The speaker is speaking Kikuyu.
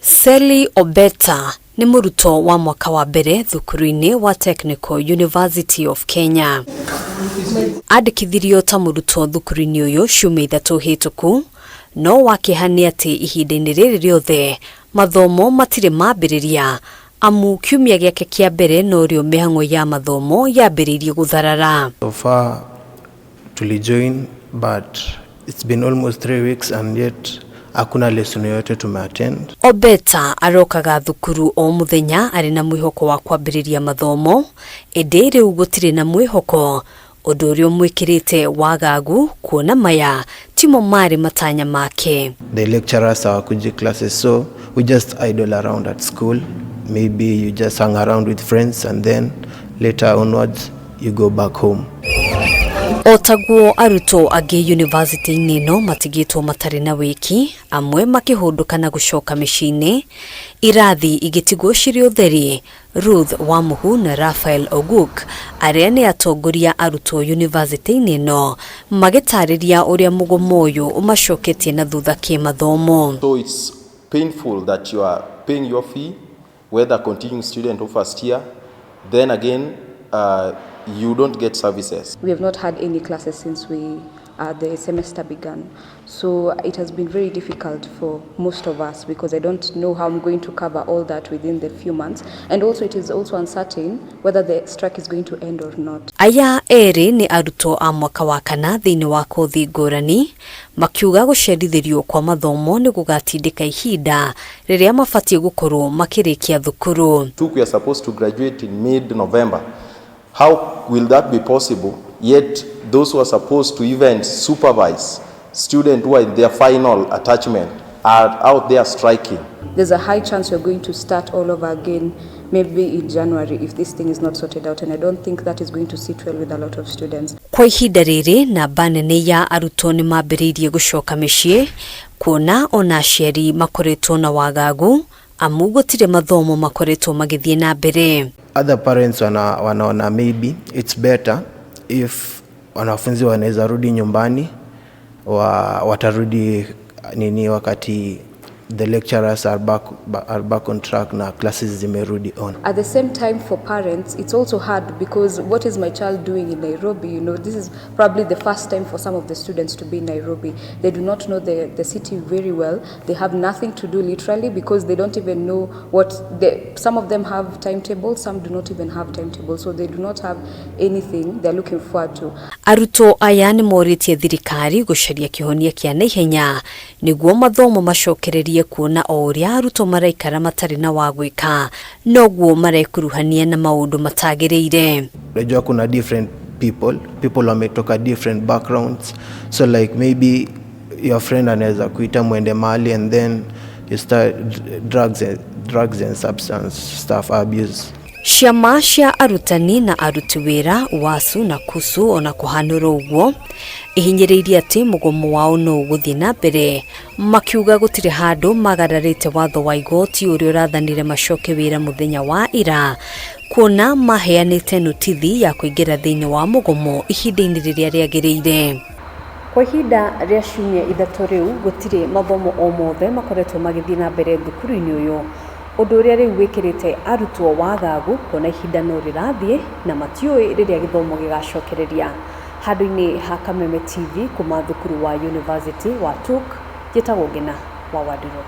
Sally Obeta nĩ mũrutwo wa mwaka wa mbere thukuru-inĩ wa Technical University of Kenya. Andĩkithirio ta mũrutwo thukuru-inĩ ũyũ ciumia 3 hĩtũku, no wakĩeha nĩ atĩ ihinda-inĩ rĩrĩ rĩothe mathomo matirĩ mambĩrĩria, amu kiumia gĩake kĩa mbere norĩo mĩhang'o ya mathomo yambĩrĩirie gũtharara. So far tulijoin, but it's been almost 3 weeks and yet hakuna lesson yoyote tumeattend. Obeta arokaga thukuru o muthenya arĩ na mwĩhoko wa kwambĩrĩria mathomo, ĩndĩ rĩu gũtirĩ na mwĩhoko, ũndũ ũrĩa ũmwĩkĩrĩte wagagu kuona maya timo marĩ matanya make. The lecturers hawakuji classes, so we just idle around at school. Maybe you just hang around with friends and then later onwards you go back home. O taguo arutwo angĩ yunivasĩtĩ-inĩ ĩno matigĩtwo matarĩ na wĩki, amwe makĩhũndũka na gũcoka mĩciĩ-inĩ, irathi igĩtigwo cirĩ ũtheri. Ruth Wamuhu na Raphael Oguk, arĩa nĩ atongoria arutwo yunivasĩtĩ-inĩ ĩno, magĩtarĩria ũrĩa mũgomo ũyũ ũmacoketie na thutha kĩmathomo. So it's painful that you are paying your fee, whether continuing student or first year, then again, you don't get services. We have not had any classes since we the semester began. So it has been very difficult for most of us because I don't know how I'm going to cover all that within the few months. And also it is also uncertain whether the strike is going to end or not. Aya erĩ nĩ arutwo a mwaka wa kana thĩinĩ wa kothi ngũrani, makiuga gũcerithĩrio kwa mathomo nĩ gũgatindĩka ihinda rĩrĩa mabatiĩ gũkorwo makĩrĩkia thukuru. TUK, we are supposed to graduate in mid-November. How will that be possible? Yet those who are supposed to even supervise students who are in their final attachment are out there striking. There's a high chance we're going to start all over again, maybe in January, if this thing is not sorted out. And I don't think that is going to sit well with a lot of students. Kwa ihinda rĩrĩ, namba nene ya arutwo nĩ mambĩrĩirie gũcoka mĩciĩ, kuona ona aciari makoretwo na wagagu, amu gũtirĩ mathomo makoretwo magĩthiĩ na mbere. Other parents wanaona maybe it's better if wanafunzi wanaweza rudi nyumbani, watarudi nini wakati the lecturers are back on track na classes zimerudi on. At the same time, for parents, it's also hard because what is my child doing in Nairobi? This is probably the first time for some of the students to be in Nairobi. They do not know the city very well. They have nothing to do, literally, because they don't even know what they, some of them have timetables, some do not even have timetables. So they do not have anything they're looking forward to. Arutwo aya nĩ morĩtie thirikari gũcaria kĩhonia kĩa naihenya nĩguo mathomo macokererie, kuona o ũrĩa arutwo maraikara matarĩ na wa gwĩka noguo marekuruhania na maũndũ matagĩrĩire. Unajua kuna different people, people wametoka different backgrounds, so like maybe your friend anaweza kuita mwende mahali and then you start drugs and substance stuff abuse. Ciama cia arutani na aruti wĩra, WASU na KUSU, ona kũhanũra ũguo, ihinyĩrĩirie atĩ mũgomo wao no ũgũthiĩ na mbere, makiuga gũtirĩ handũ magararĩte watho wa igoti ũrĩa ũrathanire macoke wĩra mũthenya wa ira, kuona maheanĩte notithi ya kũingĩra thĩinĩ wa mũgomo ihinda-inĩ rĩrĩa rĩagĩrĩire. Kwa ihinda rĩa ciumia 3 rĩu, gũtirĩ mathomo o mothe makoretwo magĩthiĩ na mbere thukuru-inĩ ũyũ, ũndũ ũrĩa rĩu wĩkĩrĩte arutwo wagagu, kuona ihinda no rĩrathiĩ na matiũĩ rĩrĩa gĩthomo gĩgacokereria. Handũ-inĩ ha Kameme TV kuma thukuru wa University wa TUK, njĩtagwo Ngina wa Wandirũ.